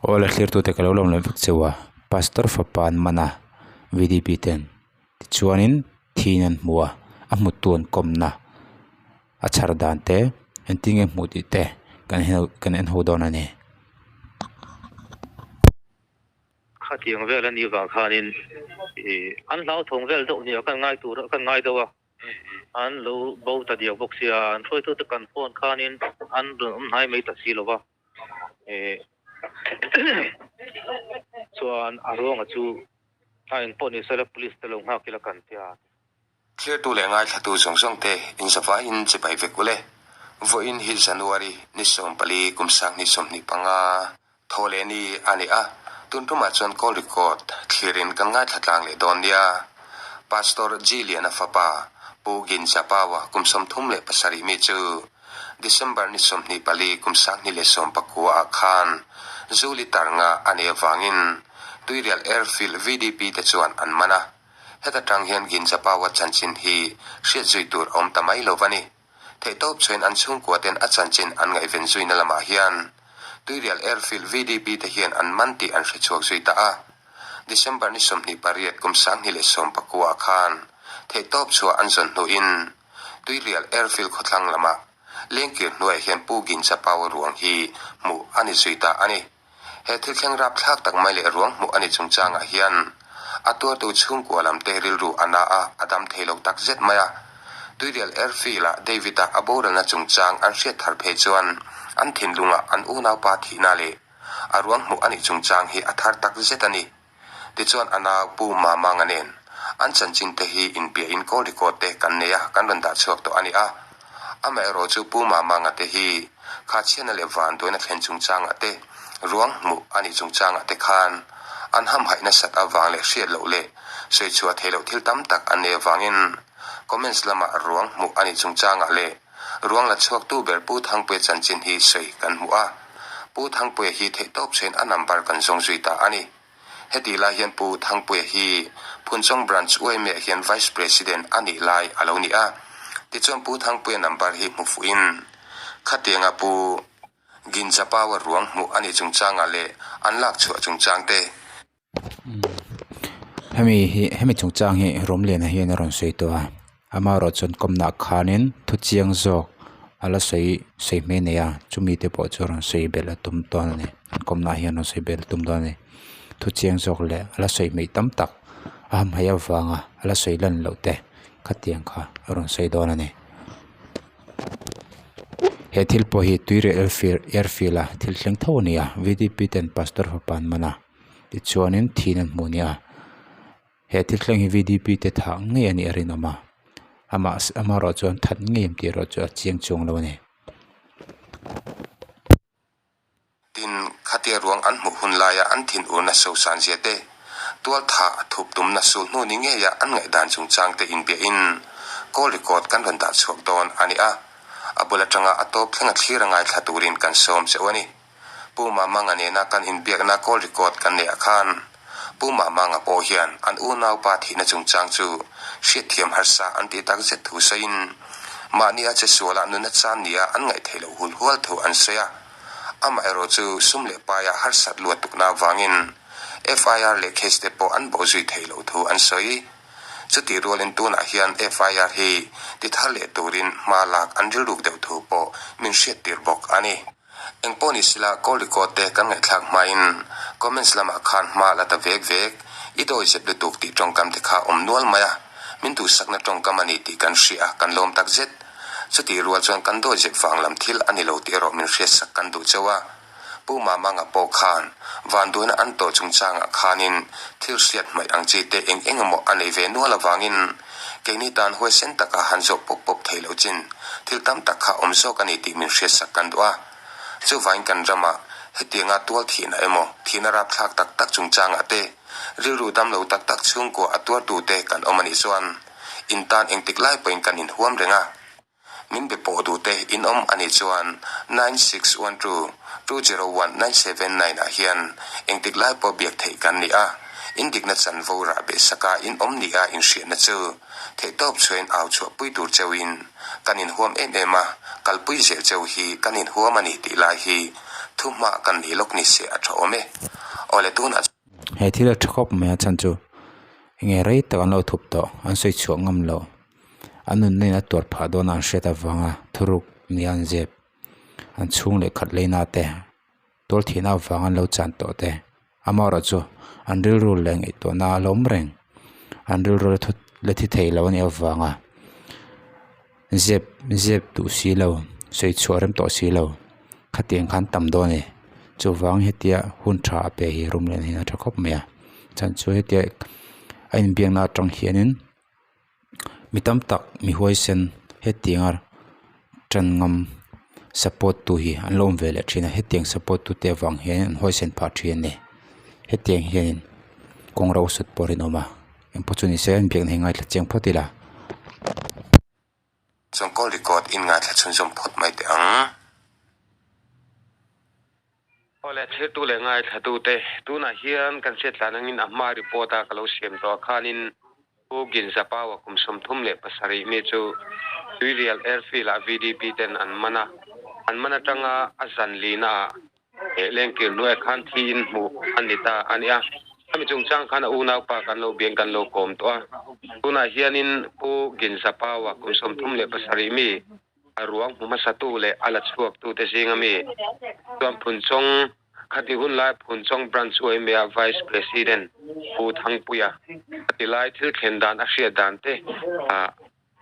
Aw le thlirtute ka lo lawm leh vek cheu a, Pastor fapa an man a, VDP ten tichuanin thiin an hmu a, a hmutu an kawmna a chhar dan te engtin nge hmuh tih te kan kan en ho dawn a ni. Khatiang vel a nih vang khanin ih an hlauthawng vel deuh nia kan ngai tur kan ngai deuh a. An lo bo ta diak bawk sia, an hruaitute kan phone khanin an rawn awm hnai mai ta si lo va. Ih chuan a ruanga chu a engpawh ni sela police te lo nghak ila kan tia. Thlirtu leh ngaithlatu zawng zawng te inzavaiin chibai vek ule. Vawiin hi January ni 14 kum 2025 Thaw leh ni a ni a, tun tumah chuan call record thlirin kan ngaithla tlang leh dawn nia. Pastor G Liana fapa Pu Gin Chapaua kum 37 mi chu December ni 24 kum 2019 ah khan zu litre nga a nei avangin Tuirial Airfield VDP te chuan an man a. Heta tang hian Gin Chapaua chanchin hi hriat zui tur a awm ta mai lo va ni. Theihtawp chuan an chhungkua ten a chanchin an ngaihven zuina lamah hian Tuirial Airfield VDP te hian an man tih an hrechhuak zui ta a. December ni 28 kum 2019 ah khan theihtawp chhuah an zawn hnuin Tuirial Airfield khawthlang lamah lengkir hnuaiah hian Pu Gincha Power ruang hi hmuh a ni zui ta a ni. He thil thleng rapthlak tak mai leh ruang hmuh a ni chungchangah hian a tuartu chhungkua lam te rilru a na a, a dam thei lo tak zet mai a. Tuirial Airfield-ah David-a a boralna chungchang an hriat thar phei chuan an thinlungah an unaupa thihna leh a ruang hmuh a nih chungchang hi a thar tak zet a ni. Tichuan a nau Pu Mamanga nen an chanchin te hi inpiahin call record te kan nei a, kan rawn dah chhuak tawh a ni a. Amaherawh chu Pu Mamanga te hi kha chhiatna leh vanduaina thlen chungchangah te, ruang hmuh a nih chungchangah te khan an hamhaih nasat avang leh hriat loh leh sawi chhuah theih loh thil tam tak an nei avangin comments lamah ruang hmuh a nih chungchangah leh Ruang la chhuaktu ber Pu Thangpuia chanchin hi sawi kan hmu a. Pu Thangpuia hi theihtawp chhuain a number kan zawng zui ta a ni. Hetih lai hian Pu Thangpuia hi Phunchawng Branch UIME ah hian Vice President a nih lai a lo ni a. Tichuan Pu Thangpuia number hi hmu fuhin khatianga Pu Ginja Power ruang hmuh a nih chungchangah leh an lak chhuah chungchang te, Hemi hi hemi chungchang hi Rawmliana hian a rawn sawi tawh a amaherawh chuan kawmnah khanin thu chiang zawk a la sawi sawi hmel nei a chumi te pawh chu a rawn sawi belh a tum dawn a ni an kawmnah hian a rawn sawi belh a tum dawn a ni thu chiang zawk leh a la sawi hmeih tam tak a hamhaih avanga a la sawi lan loh te khatiang kha a rawn sawi dawn a ni. He thil pawh hi tuirial airfield airfield a thil thleng tho a ni a V D P ten pastor fapa an man a tichuanin thin an hmuh a ni a he thil thleng hi V D P te thah ngei a nih a rinawm a amah amaherawh chuan that ngei em tih erawh chu a chiang chuang lo a ni. Tin, khatia ruang an hmuh hun laia an thin urna sosan zia te, tual tha a thup tumna sul hnu ni ngeia an ngaihdan chungchang te inbiahin call record kan rawn dah chhuak dawn a ni a, a bul atanga a tawp thlenga thlir a ngaithla turin kan sawm che u a ni. Pu Mamanga nena kan inbiakna call record kan neih ah khan Pu Mamanga pawh hian an unaupa thihna chungchang chu hriatthiam harsa an tih takzet thu sawiin mahnia che sualah nuna chan nia an ngaihtheih loh hul hual thu an sawi a. Amaherawh chu sum leh paia harsat luat tukna avangin FIR leh case te pawh an bawhzui theih loh thu an sawi. Chutih rualin tunah hian FIR hi ti thar leh turin hma lak an rilruk deuh thu pawh min hriattir bawk a ni. Engpawh ni sila Kozhikode te kan ngaihthlak hmain comments lamah khan hma la ta vek vek, i dawi zep lutuk tih tawngkam te kha awm nual mai a, min duhsakna tawngkam a ni tih kan hria a, kan lawm takzet. Chutih rual chuan kan dawi zep vang lam thil a ni lo tih erawh min hriatsak kan duh chauh a. Pu Mamanga pawh khan vanduaina an tawh chungchangah khanin thil hriat hmaih ang chi te eng eng emaw a nei ve nual avangin keini tan huaisen taka han zawh pawp pawp thei loh chin thil tam tak kha awm zawk a ni tih min hriatsak kan duh a. Chuvangin kan ramah hetianga tual thihna emaw thihna rapthlak tak tak chungchangah te rilru damlo tak tak chhungkua a tuartute kan awm a nih chuan In tan engtik lai pawhin kan inhuam reng a, min be pawh duhte in awm a nih chuan 9612201979 ah hian engtik lai pawh biak theih kan ni a, in dikna chanvo rah beh saka in awm ni a inhriatna chu theihtawp chhuain au chhuahpui tur cheuhin kan inhuam em em a, kalpui zel cheu hi kan inhuam a ni tih lai hi. Thuhma kan nei lawk ni se a tha awm e. Awle tunah. He thil a tha khawp mai a chhan chu enge rei tak an lo thup tawh an sawi chhuah ngam loh an nunna in a tuar phah dawn a an hriat avanga thuruk nia an zep an chhung leh khat leina te tual thihna avanga an lo chan tawh te amaherawhchu an rilru leh ngaihtuahna a la awm reng an rilru la thut la thi thei lo a nih avanga zep zep duh si lo sawi chhuah rem tawh si lo khatiang khan tam dawn a ni chuvang hetia hun tha a pe hi room lian hian a tha khawp mai a chhan chu hetia a inbiakna atang hianin mi tam tak mi huaisen hetianga tan ngam support tu hi an lo awm ve leh thin a hetiang support tu te avang hian an huaisen phah thin a ni hetiang hianin kawng ro sut pawh a rinawm a engpawh chu ni se an biakna hi ngaithla chiang phawt ila. Chuan call record in ngaithla chhunzawm phawt mai teh ang. Aw le, thirtu leh ngaithlatute, tunah hian kan hriat tlan angin a hma report a ka lo siam tawh ah khanin Pu Ginzapau-a kum 37 mi chu Tuirial Airfield ah VDP ten an man a, an man atanga a zan lina ah he lengkir hnuaiah khan thiin hmuh a ni ta a nia. Khami chungchang khan a unaupa kan lo biain kan lo kawm tawh a, tunah hianin Pu Ginzapau-a kum 37 mi A ruang hmu hmasatu leh a la chhuaktute zinga mi chuan Phunchawng khati hun lai Phunchawng Branch UMA-a Vice President Pu Thangpuia a ti lai thil thlen dan a hriat dan te ah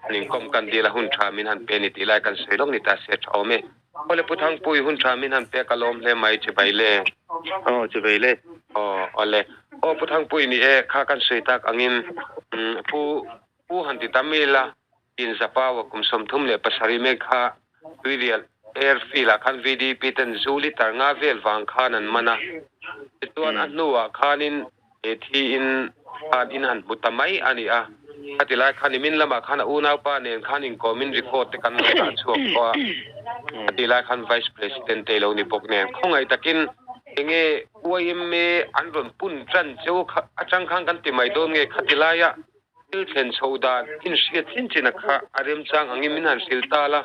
an inkawm kan dil a hun tha min han pe ni tih lai kan sawi lawk ni ta se tha awm e. Awle Pu Thangpui hun tha min han pek a lawm hle mai chibai le. Aw chibai le. Aw awle. Aw Pu Thangpui ni e kha kan sawi tak angin Pu Pu han ti tam ila Inzapau-a kum 37 mek kha Tuirial Airfield-ah khan VDP ten zu litre nga vel vang khan an man a. Tichuan a hnuah khanin he thiin khan in han hmu ta mai a ni a. Khati lai khan nimin lamah khan a unaupa nen khan inkawmin record te kan lo dah chhuak tawh a. Khati lai khan Vice President te lo ni bawk nen khawngaih takin enge YMA an rawn pun tan cheu atang khan kan ti mai dawn nge khati laia Thil thlen chho dan inhriat chin chin a kha a remchang angin min han hrilh ta la,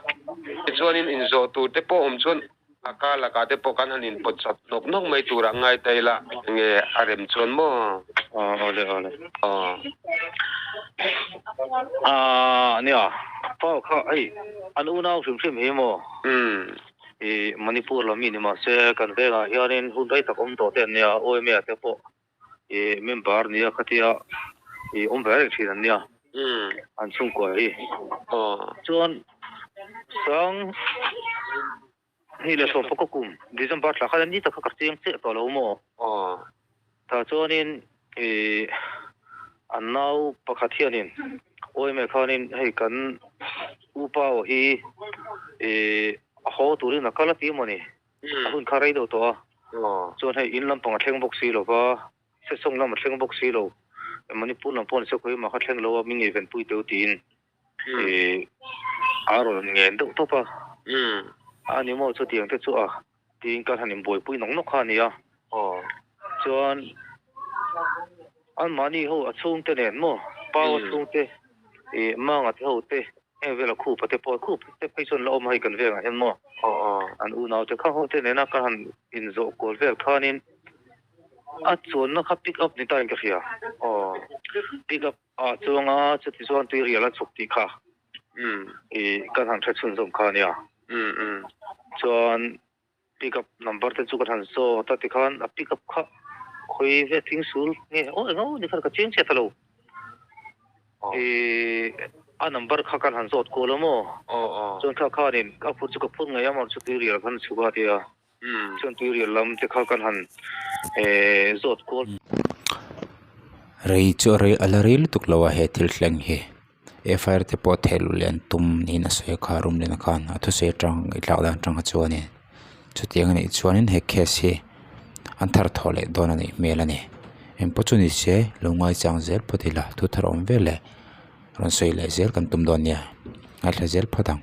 tichuanin inzawh tur te pawh awm chuan a kar lakah te pawh kan han inpawt chap nawk nawk mai turah ngai ta ila, enge a rem chuan maw? Aw awle awle. Aw. Aaa nia, pau kha hei an unau hrim hrim hi maw? Umm. I Manipur lam mi ni mahse kan vengah hianin hun rei tak awm tawh te an nia, OMA ah te pawh I member nia khatia i awm ve reng thin an nia an chhungkua hi. Chuan sang hnih leh sawm pakua kum December thla khan an ni tak kha ka chiang chiah tawh lo maw? Tah chuanin i an nau pakhat hianin awimai khanin hei kan upa aw hi i a haw turin a kal a ti mawni. A hun kha rei deuh tawh a, chuan hei in lampang a thleng bawk si lo va, Sesawng lam a thleng bawk si lo, Manipur lam pawh ni se khawi mah kha thleng lo a, min ngaihven pui teu tiin a rawn ngen deuh tawp a, a ni maw chutiang te chu a tiin kan han inbuaipui nawk nawk kha a ni a, chuan anmahni ho a chhungte nen maw Pau a chhungte ih Manga te ho te Heng vela khupa te pawh khup te phei chuan la awm a hei kan vengah hian maw an unau te kha ho te nena ka han inzawh kual vel khanin a chuanna kha pick up ni ta in ka hria pick up ah chuanga chuti chuan tuirial a chhuk tih kha ih kan han hre chhunzawm kha ania chuan pick up number te chu ka han zawt a tikhan a pick up kha khawi ve thing sul nge aw eng aw ni khan ka chiang chiah ta lo ih a number kha kan han zawt kual a maw chuan kha khanin a phur chu ka phur ngei a mawr chu tuirial khan chhuk a tia chuan tuirial lam te kha kan han eh zawt kual. Rei chu a rei a la rei lutuk lo a he thil thleng hi. FIR te pawh theh luh leh an tum niin a sawi a kha room lian khan a thusawi atang i tlak dan atang kha chuanin chutiang a nih chuanin he case hi an thar thawh leh dawn a nih hmel a ni engpawh chu ni se lo ngaichang zel phawt ila thu thar awm vel leh rawn sawi leh zel kan tum dawn nia ngaithla zel phawt ang.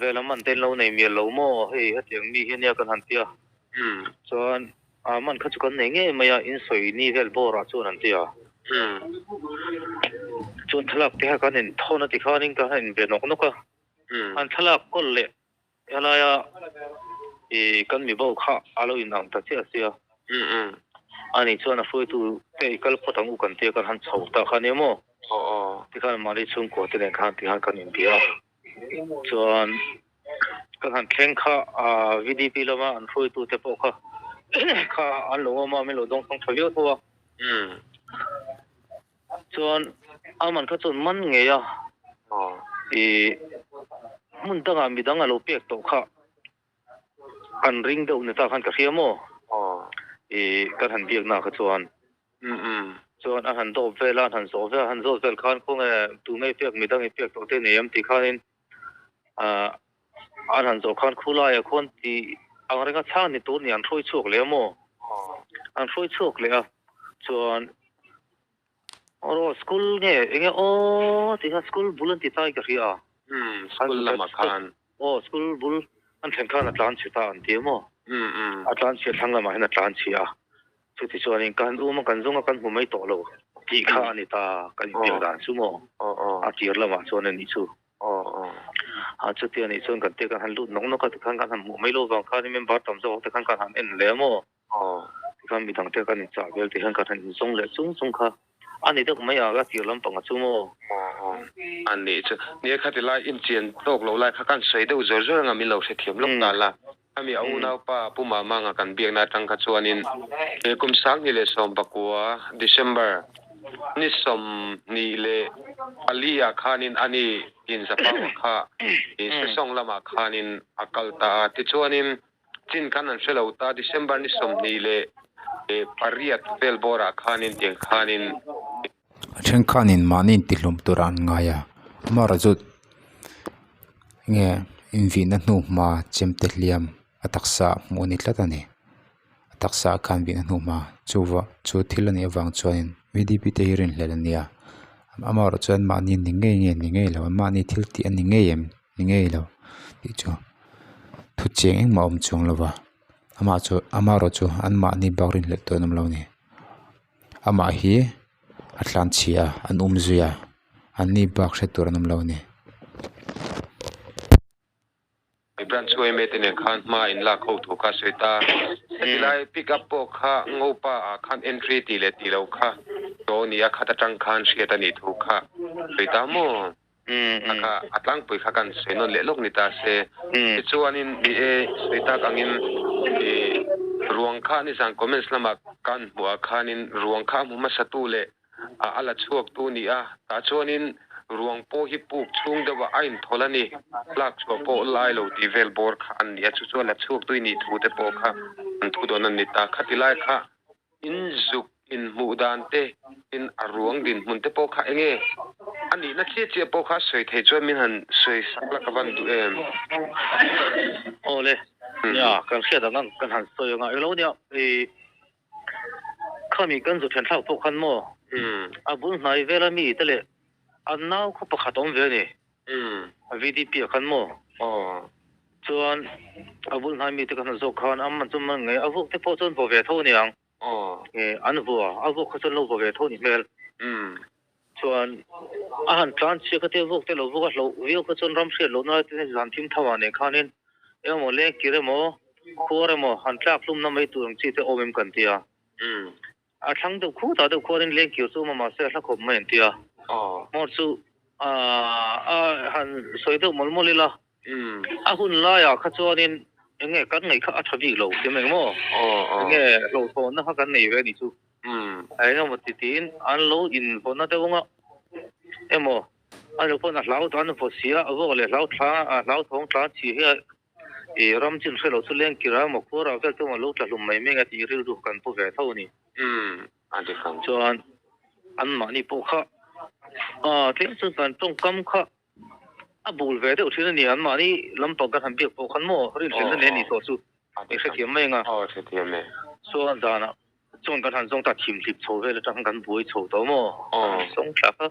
Ve lam man te an lo nei mial lo maw hei hetiang mi hi ania kan han ti a chuan a man kha chu kan nei ngei mai a in sawi ni vel bawr ah chuan an ti a chuan thlalak te kha kan in thawn a ti khanin kan han in ve nawk nawk a an thlalak kawl leh helaia. I kan mi bo kha a lo inang ta chiah sia. Ani chuan a hruaitu te i kal phawt ang u kan tia kan han chho ta kha nia maw? Tikhan mahni chhungkua te nen khan tikhan kan inbia a. Chuan kan han thleng kha VDP lama an hruaitu te pawh kha kha an lo awm a, min lo dawng thawng tha viau tho a. Chuan a man kha chuan man ngei a, i hmun dangah midang a lo pek tawh kha an ring deuh ni ta khan ka hria maw? I kan han biak na kha chuan chuan a han dawp vel a, an han zawh vel a, han zawt vel khan khawnge tunge i pek midang i pek tawh te nei em tih khanin an han zawh khan khulaiah khuan tih ang renga chhang ni tur ni an hruai chhuak leh a maw? An hruai chhuak leh a chuan Aw school nge enge aw tih kha school bul an ti ta in ka hria a. Umm school lamah khan. Aw school bul an thlen khan a tlan chhe ta an ti a maw. Umm umm. A tlan chhia thlang lamah hian a tlan chhia a. Chuti chuanin kan um a kan zung a kan hmu mai tawh lo tih kha a ni ta kan inpiak dan chu maw. A tir lamah chuan a nih chu. A chuti a nih chuan kan te kan han lut nawk nawk a tikhan kan han hmuh mai lo vang khanin member tam zawk te khan kan han en leh a maw. Tikhan midang te kan inchah vel tih hian kan han inzawng leh chung chung kha a ni deuh mai a, ka tir lampang a chu maw? A nih chu. Nia khati lai inchian tawk lo lai kha kan sawi deuh zawr zawr anga min lo hrethiam lawk ta la. Khami a unaupa Pu Mamanga kan biakna atang kha chuanin he kum 2019 December ni 24 ah khanin ani Tinzapaua kha Sesawng lamah khanin a kal ta a. Tichuanin Chin khan an hre lo ta, December ni 28 vel bawrah khanin tiang khanin. A then khanin mahni intihlum turah an ngai a, amaherawhchu nge invihna hnu hma chemte hliam a taksa hmuh a ni tlat a ni. A taksa ah khan vihna hnu hma chuva chu thil a nih avang chuanin V D P te hi rinhlelh an ni a, amaherawhchu an mahni ni ngei nge ni ngei lo an mahni thil tih a ni ngei em? Ni ngei lo tih chu thu chiang engmah a awm chuang lo va amah chu amaherawh chu anmahni bak rinhlelh tur an awm lo a ni amah hi a tlanchhia a an um zui a anni bak hre tur an awm lo a ni. Branch yma te nen khan hma in lak ho thu kha a sawi ta. Heti lai pick up pawh kha Ngopa ah khan entry tih leh tih loh kha chaw a ni a, khat atang khan hriat a nih thu kha sawi ta maw? A kha a tlangpui kha kan sawi nawn leh lawk ni ta se. Tichuanin ni e sawi tak angin i ruang kha nizan comments lamah kan hmuh ah khanin ruang kha a hmu hmasa tu leh a la chhuak tu ni a, tah chuanin ruang pawh hi puk chhung deuhah a inthawl a ni, lak chhuah pawh lai lo tih vel bawr kha an ni a, chu chu a la chhuak tui nih thu te pawh kha an thu dawn a ni ta. Khati lai kha in zuk inhmuh dan te, in a ruang dinhmun te pawh kha enge a nihna chiah chiah pawh kha sawi thei chuan min han sawi sak la ka van duh em? Aw le, nia kan hriat ang ang kan han sawi ang a, englo nia i Khami kan zu then thlak pawh khan maw a bul hnai vela mi te leh an nau khaw pakhat awm ve a ni. A VDP ah khan maw chuan a bul hnai mi te khan zawk khan a man chu man ngei a vuak te pawh chuan vaw ve tho a niang. An vua a vuak kha chuan lo vaw ve tho a ni hmel. Chuan a han tlan chhiat kha te vuak te lo vuak a hloh viau kha chuan ram hriat lohna lai te zan thim tho ah nen khanin engemaw leng kir emaw khuar emaw han tlak hlumna mai tur ang chi te awm em kan ti a. A thlang deuh khutah deuh khuanin leng kir chu awm a mahse a hla khawp mai an ti a. Hmawr chu a han sawi deuh mawlh mawlh ila a hun laiah kha chuanin enge kan ngaih kha a tha bik lo ti mai maw? Enge hlauhthawnna kha kan nei ve a nih chu. A engemaw ti tiin an lo invawn deuh anga emaw a lo pawn a hlau an vaw si a, a vawk leh hlau thla a hlauthawng tlan chi hi a i ram chin hre lo chu leng kir a emaw khuarah vel chu emaw lo tla hlum mai mai anga tih rilru kan pu ve tho a ni. Chuan anmahni pawh kha tlem chuan kan tawngkam kha a bul ve deuh thin a ni, anmahni lampang kan han biak pawh khan maw rinhlelna nen ni tawh chu i hrethiam mai anga. Chuan zanah Chuan kan han zawng ta thim hlip chho vel atang kan buai chho tawh maw? Kan han zawng thla kha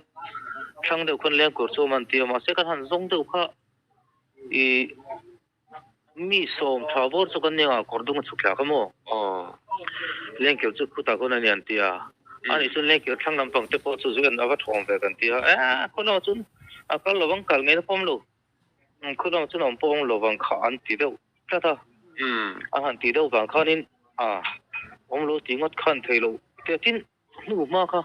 thlang deuh khan leng kawr chu awm an ti a, mahse kan han zawng deuh kha i mi sawm tha bawr chu kan nia kawr dung a chhuk thla kha maw? Leng kir chu khutah khawn a ni an ti a, ani chuan leng kir thlang lampang te pawh chu zu en a va thawm ve kan ti a, e khaw lamah chuan a kal lovang kal ngei na pawm lo, khaw lamah chuan a awm pawh awm lovang kha an ti deuh tlat a. A han tih deuh vang khanin a awm lo tih ngawt khan thei loh te tin hnu hma kha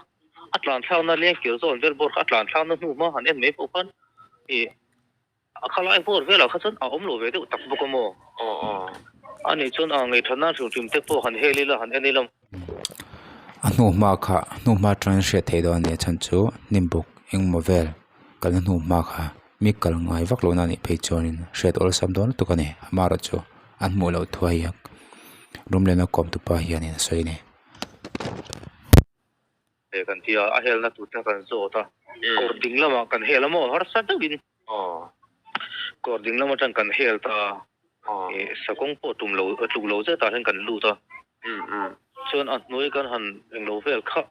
a tlan thlakna leng kir zawn vel bawr kha a tlan thlakna hnu hma han en mai pawh khan ih a khalai bawr velah kha chuan a awm lo ve deuh tak bawk a maw? A nih chuan a ngaihṭhatna hrim hrim te pawh han hel ila han en ila. A hnu hma kha hnu hma atangin hriat theih dawn a ni a chhan chu hnim buk engmaw vel kalna hnu hma kha mi kal ngai vak lohna a nih phei chuanin hriat awlsam dawn lutuk a ni amaherawhchu an hmuh loh thuai a Rumliana kawmtupa hianin a sawi a ni. He kan ti a, a helna tur te kan zawt a, kawr ding lamah kan hel a maw harsa deuhin kawr ding lam atang kan hel ta a, ih sakawng pawh tum lo tluk lo zetah hian kan lut a, chuan a hnuai kan han englo vel kha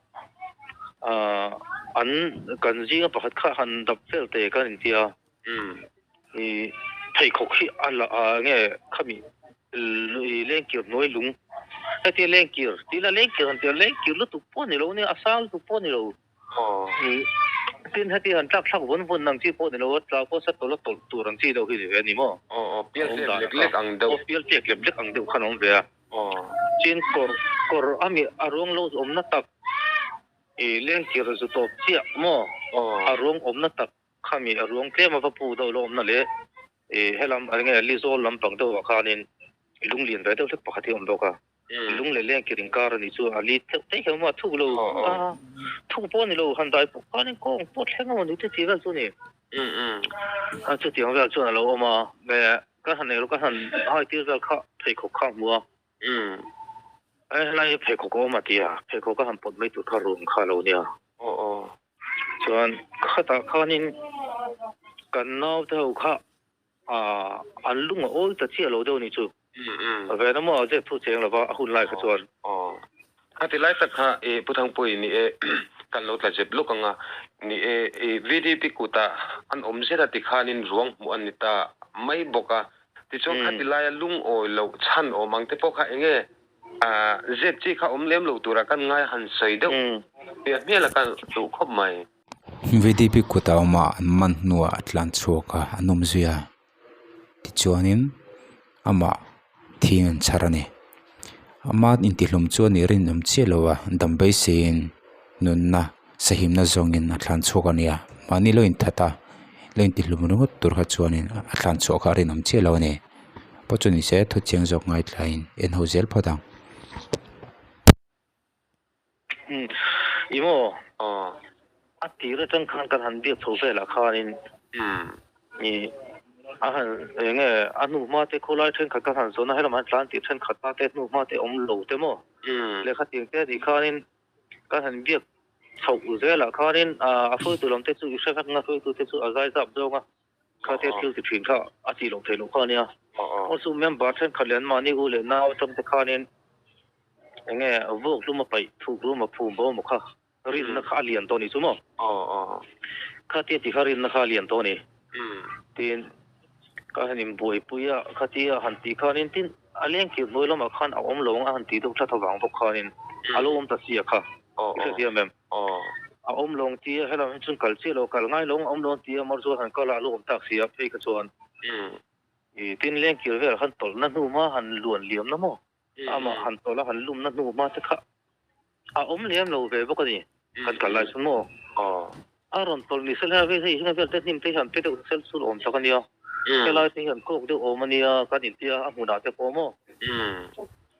ah an kan zinga pakhat kha han dap vel te kan inti a. Ih pheikhawk hi a la ah nge khami ih lengkir hnuai lung hetia lengkir tih ila lengkir han tih a lengkir lutuk pawh a ni lo nia a sang lutuk pawh a ni lo ih tin hetia han tlak thlak vawn vawn ang chi pawh a ni lo a tla pawh sa tawlh a tawlh tur ang chi deuh hi a ni ve a ni maw aw pial tlek lek lek ang deuh aw pial tlek lek lek ang deuh khan a awm ve a tin kawr kawr ami a ruang lo awmna tak ih lengkir zu tawp chiah maw a ruang awmna tak. Khami a ruang tlem a va pu deuh lo awmna leh ih helam eng nge Lizawl lampang deuhah khanin lung lian ve deuh hlek pakhat hi a awm bawk a, lung leh leng kir inkar a nih chu a lit deuh te hian a thuk lo a, thuk pawh a ni lo han dai pawh khanin kawng pawh thleng emaw ni te tih vel chu a ni. A chutiang vel chuan a lo awm a, ka han eng ka han hai tir vel kha pheikhawk kha a hmu a. Helai hi pheikhawk a awm a tia, pheikhawk a han pawt mai tur kha room kha a lo nia. Chuan khatah khanin kan naute ho kha aah an lung a awl ta chiah lo deuh a nih chu. Vena maw a zep thu cheng lova a hun lai kha chuan. Khati lai tak kha i Pu Thangpui ni e kan lo tla zep lawk ang a, ni e i VDP kutah an awm zet a tikhanin ruang hmuh an ni ta mai bawk a. Tichuan khati laia lungawi loh chhan awm ang te pawh kha enge zep chi kha awm lem lo tura kan ngai han sawi deuh hmiah hmiah la ka duh khawp mai. VDP kutah awma an man hnuah a tlan chhuak a, an awm zui a. Tichuanin amah thing an chhar a ni. Ama intihlum chu a nih rinawm chiah lo a, dam beiseiin nunna sahimna zawngin a thlan chhuak a nia. Mahni lo inthat a, lo intihlum ringawt tur kha chuanin a thlan chhuah kha a rinawm chiah lo a ni. Pawh chu nise thu chiang zawk ngaithlain en ho zel phawt ang. Umm i maw? A tir atang khan kan han biak chho velah khanin i a han eng nge a hnu hma te khawlai thenkhat kan han zawn a helamah hian tlan tih thenkhat ta te hnu hma te awm lo te maw lehkha tiang te anih khanin kan han biak chhoh zelah khanin a hruaitu lam te chu i hre vek ang a hruaitu te chu a zai zap zawng a kha te thil ti thin kha a tih loh theih loh kha a nia. Aw chu member thenkhat leh anmahni u leh nau atang te khanin eng nge vuak hlum a paih thuk rum a phum bo maw kha rinna kha a lian tawh a nih chu maw? Khatia ti kha rinna kha a lian tawh a ni. Tin ka han inbuaipui a khatia han tih khanin tin a lengkir hnuai lamah khan a awm lo ang a han tih deuh tlat avang bawk khanin a lo awm ta si a kha i hrethiam em? A awm lo ang tia helam hi chuan kal chiah lo kal ngai lo ang a awm lo ang tia mar chuan han kal a a lo awm tak si a phei kha chuan i tin lengkir vel han tawlh na hnu hma han luan liam na maw amah han tawlh a han lum na hnu hma te kha a awm lem lo ve bawk a ni kan kal lai chuan maw a rawn tawlh ni sel hei hei heng vel te hnim te hi han pe deuh sel chu awm tak a nia helai te hi han kawk deuh awm a nia kan intia a hmunah te pawh maw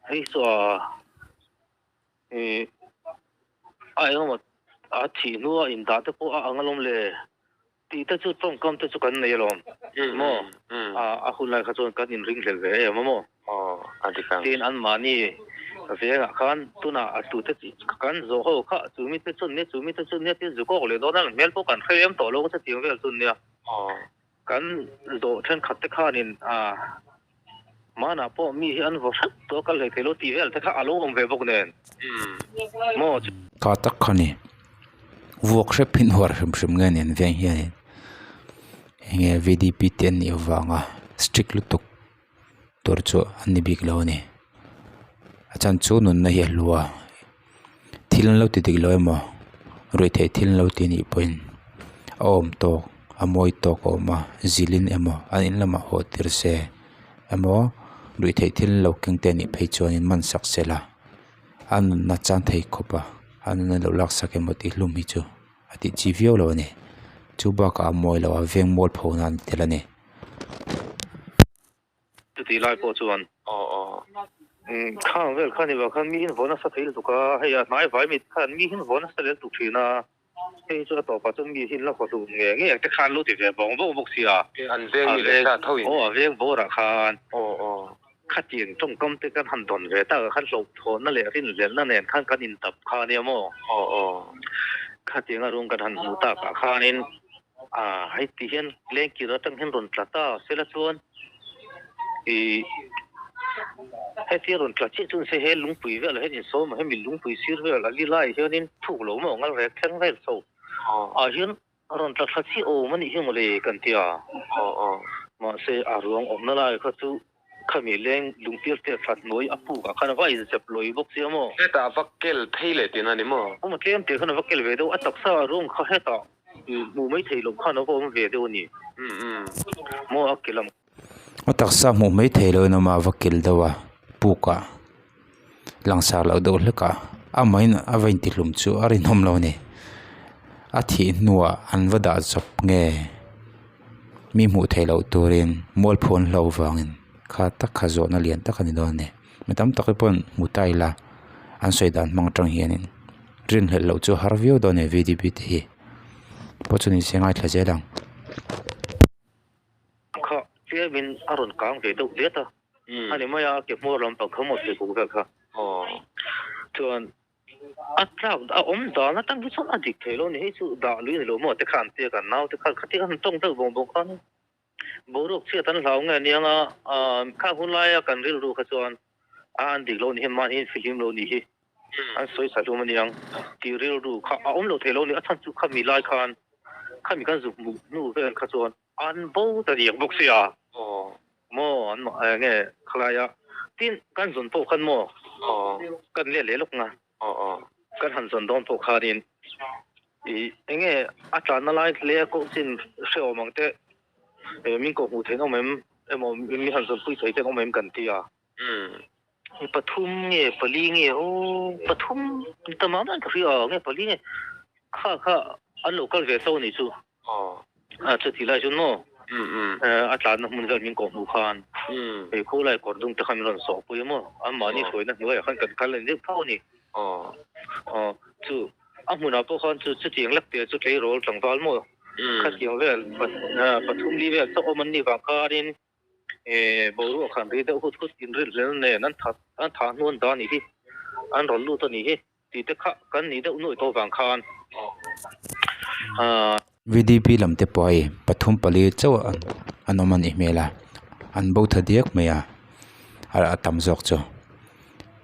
hei chu a Ih a engemaw a thih hnua indah te pawh a ang alawm le tih te chu tawngkam te chu kan nei alawm maw a hun lai kha chuan kan inring hlel ve em a maw tin anmahni vengah khan tunah a tute kan zawh ho kha chumi te chu nia chumi te chu nia tin zu kawk leh dawn a hmel pawh kan hre em tawh lo chutiang vel chu nia. Kan zawh thenkhat te khanin a manah pawh mi hi an vaw hrep tawh a kal hlei thei lo tih vel te kha a lo awm ve bawk nen maw. Ka tak kha ni vuak hrep hi huar hrim hrim nge nen veng hianin enge V D P te an nih avanga strict lutuk tur chu an ni bik lo a ni a chhan chu nunna hi a hlu a thil an lo ti dik lo emaw ruihtheih thil an lo ti anih pawhin a awm tawk a mawi tawk a awm a zilhin emaw an in lamah haw tir se emaw. Ruihtheih thil lo keng te anih phei chuanin man sak sela a nunna chan thei khawp a a nunna lo laksak emaw tih hlum hi chu a tih chi viau lo a ni. Chu bakah a mawi lo a veng mual pho nan a ni tel a ni. Chutih lai pawh chuan khang vel kha ni vang khan mi hin vaw nasa thei lutuk a, hei a hnai vai mit khan mi hin vaw nasa lel tuk thin a, hei chu a tawpah chuan mi hin la khaw hlum nge nge ang te khan lo ti ve bawng bawng bawk sia. An veng mi leh sa tho in. Aw a veng bawrah khan khatiang tawngkam te kan han dawn ve tak a khan hlauhthawnna leh rinhlelhna nen khan kan intap kha ania maw? Khatiang a rung kan han hmuh takah khanin A, hei ti hian lengkir atang hian rawn tla ta sela chuan ih hetia rawn tla chiah chuan se he lungpui velah hian insawm a, hemi lungpui sir vel a li laiah hianin thuk lo maw ngal rek thleng vel chho ah hian a rawn tla thla chiah awm a nih hi mawle kan ti a, mahse a ruang awmna lai kha chu Khami leng lungtir te thla hnuai a puk ah khan a va inzep lawi bawk sia maw? Hetah a va kel phei leh tihna a ni maw? Awm a tlem tih khan a va kel ve deuh, a taksa a rawng kha hetah hmuh mai theih loh khan a va awm ve deuh a ni maw a kel ang. A taksa hmuh mai theih loh in awm a, a va kel deuh a puk ah langsar loh deuh hlek a, amahin a va intihlum chu a rinawm lo a ni. A thih hnuah an va dah chawp nge? Mi hmuh theih loh turin mualphawn hlauh vangin kha tak kha zawhna lian tak a ni dawn a ni. Mi tam tak te paw'n hmu ta ila an sawi dan hmang atang hianin rinhlelh loh chu a har viau dawn a ni V D P te hi. Pawh chu ni se ngaithla zel ang. Kha chiamin a rawn kang ve deuh hlet a, a ni mai a ke hmawr lampang kha maw thei kuk vel kha chuan A tlak a awm dan atang hi chuan a dik thei lo ni hei chu dah lui ni lo maw te khan an tia kan nau te khan khatia han tawng deuh bawng bawng khan boruak chhiat an hlau nge aniang a khang hun laia kan rilru kha chuan a an dik lo ni hi mahni in fihlim lo ni hi an sawi sa hlum aniang tih rilru kha a awm lo thei lo ni a chhan chu khami lai khan khami kan zuk hmuh hnu vel kha chuan an bo ta diak bawk sia maw an nge khalaia tin kan zawn pawh khan maw kan let leh lawk nga kan han zawn dawn pawh khanin ih enge a tlanna lai hle a koh chin hrehawm ang te min koh hmuh theih an awm em emaw min han zawn pui thei te an awm em kan ti a pathum nge pali nge aw pathum ta mah mah in ka hria nge pali nge kha kha an lo kal ve tho a nih chu. A chuti lai chu maw a tlanna hmun vel min kawhhmuh khan hei khaw lai kawr dung te khan min rawn sawh pui a maw anmahni hruaina hnuaiah khan kan kal a ni deuh phauh a ni. Chu a hmunah pawh khan chu chutiang lek te chu tleirawl tlangval maw khatiang vel pathum li vel chauh awm an nih vang khanin boruak han ri deuh hut hut inrinhlel nen an that an thah hnu an dah a nih hi an rawn lut a nih hi. Tih te kha kan nih deuh nuaih tawh vang khan aaa. VDP lam te pawh hei pathum pali chauh an awm a nih hmel a an bo tha diak mai a a tam zawk chu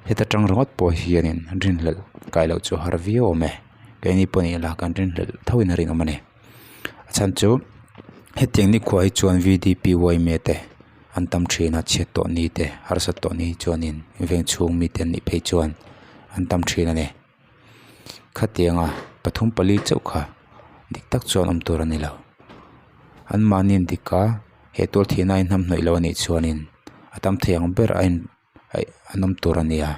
heta tang ringawt pawh hianin rinhlelh kai loh chu a har viau awm e keini pawh ni ila kan rinhlelh tho in a rinawm a ni a chhan chu hetiang nikhua hi chuan V D P yma te an tam thin a chhiat tawh ni te harsat tawh ni chuanin veng chhung mite an nih phei chuan an tam thin a ni khatianga pathum pali chauh kha dik tak chuan awm tur a ni lo an mahni an dik a he tual thihna a inhnam hnawih lo a nih chuanin a tam thei ang ber a in aih an awm tur a ni a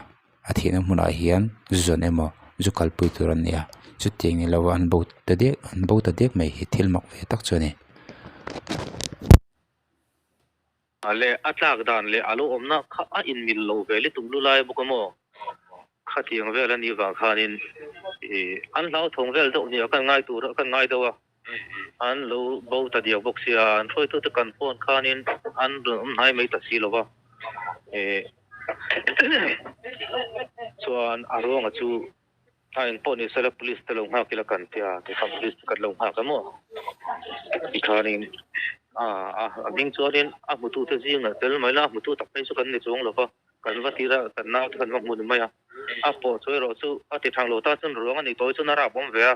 a thihna hmunah hian zu zawn emaw zu kalpui tur a ni a chutiang ni lo a an bo ta diak an bo ta diak mai hi thil mak ve tak chu a ni. Leh a tlak dan leh a lo awmna kha a inmil lo ve lutuk lu lai bawk a maw? Khatiang vel a nih vang khanin ih an hlauthawng vel deuh nia kan ngai tur kan ngai deuh a, an lo bo ta diak bawk sia, an hruaitute kan phone khanin an rawn awm hnai mai ta si lo va, ih chuan a ruanga chu A engpawh ni sela police te lo nghak ila kan tia tikhan police te kan lo nghak emaw tikhanin a a hming chuanin a hmutu te zingah tel mai la a hmutu tak phei chu kan ni chuang lova kan va tir a kan nau te kan va hmu ni mai a a pawh chu erawh chu a ti thang lo ta chuan ruang a nih tawh hi chuan a rap awm ve a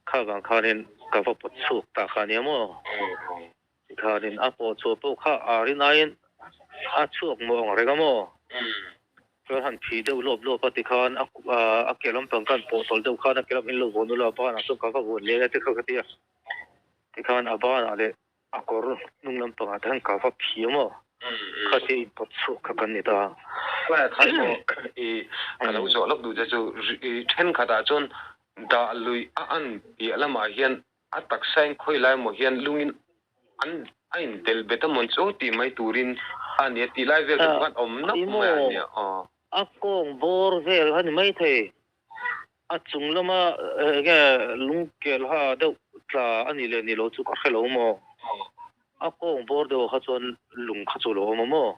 kha vang khanin ka va pawt chhuak ta kha nia maw tikhanin a pawh chhuah pawh kha a rinaiin a chhuak maw ang reng a maw. Chuan han phih deuh lawp lawp a tikhan a a ke lampang khan pawh tawlh deuh khan a ke lam in lo vuan ula a banah chuan ka va vuan leh a tikha ka ti a tikhan a banah leh a kawr hnung lampangah te khan ka va phih a maw. Khatia inpawt chhuak kha kan ni ta. Khlaiah khan maw i ka lo zawh lawk duh che chu i thenkhatah chuan dah lui a an piah lamah hian a taksa in khawi lai maw hian lungin an a intel bet a mawn chu tih mai turin a nia tih lai vel te pawh khan awm nawk mai a nia aw. A kawng bawr vel a ni maithei. A chung lama enge lungkel ha deuh tla a nih leh nih loh chu ka hre lo maw? A kawng bawr deuh kha chuan lung kha chu a lo awm a maw?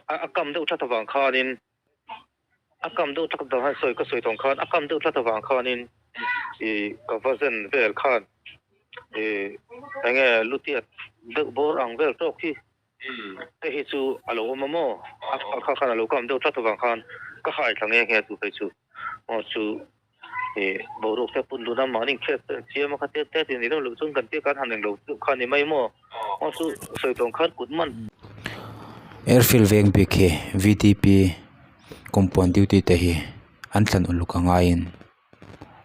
A kam deuh tlat avang khanin a kam deuh tlat avang khan sawi ka sawi tawng khan a kam deuh tlat avang khanin ih ka va zen vel khan ih enge lutiat deuh bawr ang vel tawk hi Hei hi chu a lo awm a maw? A kha khan a lo kam deuh tlat avang khan ka hai thla nghe nghe chu phei chu aw chu ih boruak te pun dun a mahni inkhel te an siam a kha te te tih ni deuh loh chuan kan tia kan han englo deuh kha a ni mai maw? Aw chu sawi tawng khan kut man. Airfield veng bik hi VDP compound duty te hi an thlan uluk a ngaiin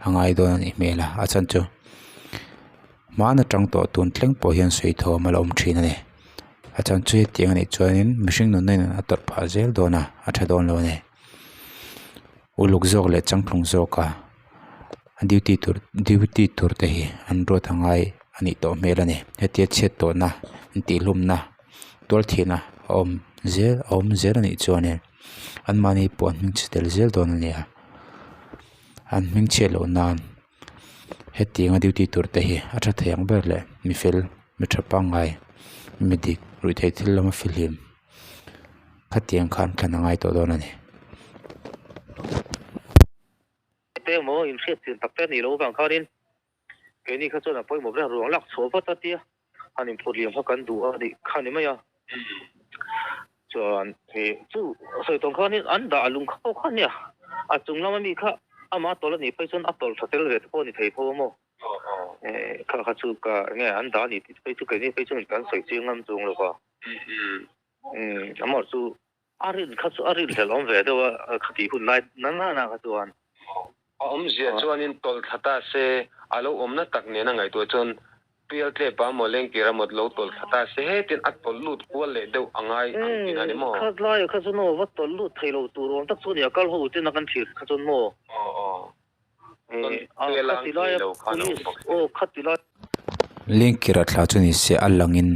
a ngai dawn a nih hmel a a chhan chu hmaan atang tawh tun thleng pawh hian sawi thawm a la awm thin a ni a chhan chu hetiang a nih chuanin mihring nunna in a tawrh phah zel dawn a a tha dawn lo a ni uluk zawk leh changtlung zawk a duty tur duty tur te hi an ruat a ngai a nih tawh hmel a ni hetia chhiat tawhna an tih hlumna tual thihna a awm zel a awm zel a nih chuanin anmahni pawh an hming chhe tel zel dawn a ni a an hming chhiat loh nan hetianga duty tur te hi a tha thei ang ber leh mi fel mi tha pangngai mi dik ruihtheih thil lama fihlim khatiang khan thlan a ngai tawh dawn a ni. Te emaw inhriat chian tak te a nih loh avang khanin Keini kha chuan a pawimawh ber ruang lak chhuah vat a tia han inphut liam kha kan duh a nih kha ni mai a. Chuan he chu sawi tawng khanin an dah a lung kha pawh kha nia a chung lama mi kha ama tawlh a nih phei chuan a tawlh tha tel ve te pawh a ni thei tho a maw. Kha kha chu ka enge an dah a ni tih phei chu keini phei chuan kan sawi chiang ngam chung lo va. Amah chu A rin kha chu a rin hlelh awm ve deuh a, khatih hun lai na na na kha chuan. A awmzia chuanin tawlh thla ta se, a lo awmna tak nena ngaihtuah chuan Pial tlepa maw Lengkira maw lo tawlh thla ta se hetin a tawlh lut kual leh deuh a ngai ang tih a ni maw? Khat laia kha chuan aw va tawlh lut thei lo tur awm tak chu a ni a, kal ho ten a kan thlir kha chuan maw? Aw aw. Chuan tuia lang thei lo khan a awm bawk si. Aw khati lai. Lengkira thla chu ni se a langin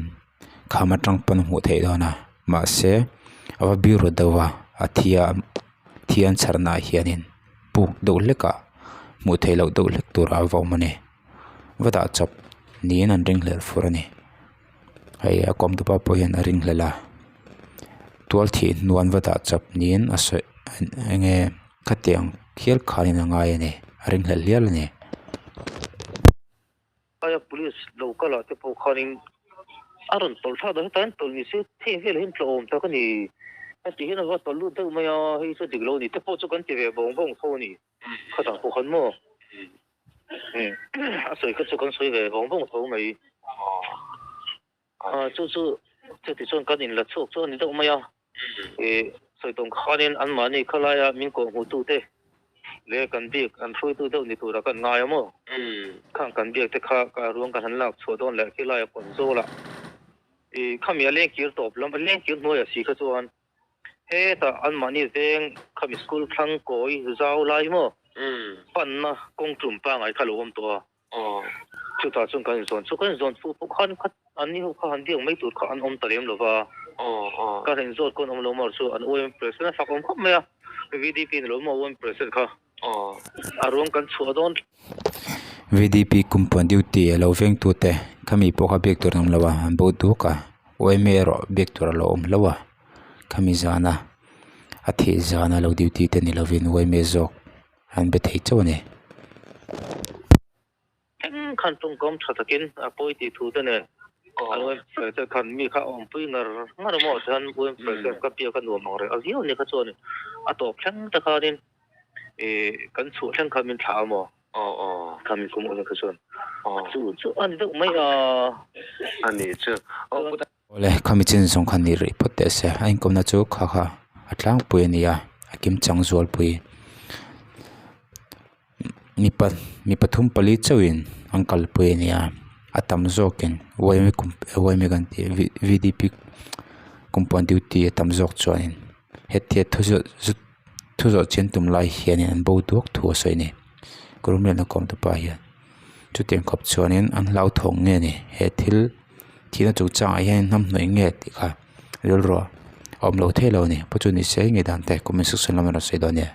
kham atang pawn a hmuh theih dawn a mahse a va biru deuh a a thi a thi an chhar naah hianin puk deuh hlek ah hmuh theih loh deuh hlek tur a va awm a ni va dah chawp niin an ring hlelh fur a ni hei a kawm tupa pawh hian a ring hlelh a tual thih hnu an va dah chawp niin a sawi eng nge khatiang hial khanin a ngai a ni a ring hlelh hial a ni. Aia police lo kal ah te pawh khanin a rawn tawlh thlak dawn hetah hian tawlh ni se heng velah hian tlawm tak a ni a tih hian a va tawlh lut deuh mai a hei chu dik lo a ni te pawh chu kan ti ve vawng vawng tho a ni khatah pawh khan maw a sawi kha chu kan sawi ve vawng vawng tho mai a chu chu chuti chuan kan inla chhuak chu a ni deuh mai a. Ih sawi tawng khanin anmahni khalaia min kawh hmuhtute leh kan biak an hruaitu deuh ni tura kan ngai a maw? Khang kan biak te kha ka ruang kan han lak chhuah dawn leh khilai a kawn zawl a. Ih khami a leng kir tawp lam a leng kir hnuaia si kha chuan hetah anmahni veng khami school thlang kawi zau lai maw panna kawng tum pangai kha lo awm tawh a. Chutah chuan kan inzawn chu kan inzawn fuh pawh khan kha an ni ho kha han biak mai tur kha an awm ta lem lo va, kan inzawt khawn awm lo mar chu an UM president a fak awm khawp mai a, VDP ni lo maw UM president kha a ruang kan chhuah dawn. VDP kumpuan duty a lo veng tute khami pawh kha biak tur an awm lo a, an bo duk a, UMA erawh biak tur a lo awm hlauh a, khami zana a thih zana lo duty te ni lovin UMA zawk. An be thei chauh a ni. Thleng khan tawngkam tha takin a pawi tih thu te nen an UM President khan mi kha a awmpui ngar ngar maw chuan UM President ka biak a nuam ang reng a viau a ni kha chuan a tawp thleng te khanin ih kan chhuah thleng khan min thlah a maw kha min kum awm kha chuan chu chu a ni deuh mai a. A ni chu. Awle khami chin zawng kha ni rih phawt teh se a inkawmna chu kha kha a tlangpui a ni a a kim chang zualpui mipa mi pathum pali chauhin an kalpui a ni a a tam zawkin yma kan tih v d p. Kumpuan duty a tam zawk chuanin hetia thu zawh zut thu zawh chian tum lai hianin an bo duak thu a sawi a ni. Kawrhmuliana kawm tu pa hian chutiang khawp chuanin an hlauthawng nge ni he thil thihna chungchangah hian hnamhnawih nge tih kha rilru a awm lo thei lo a ni. Pawh chu ni se ngei dan te comment section lamah rawn sawi dawn nia.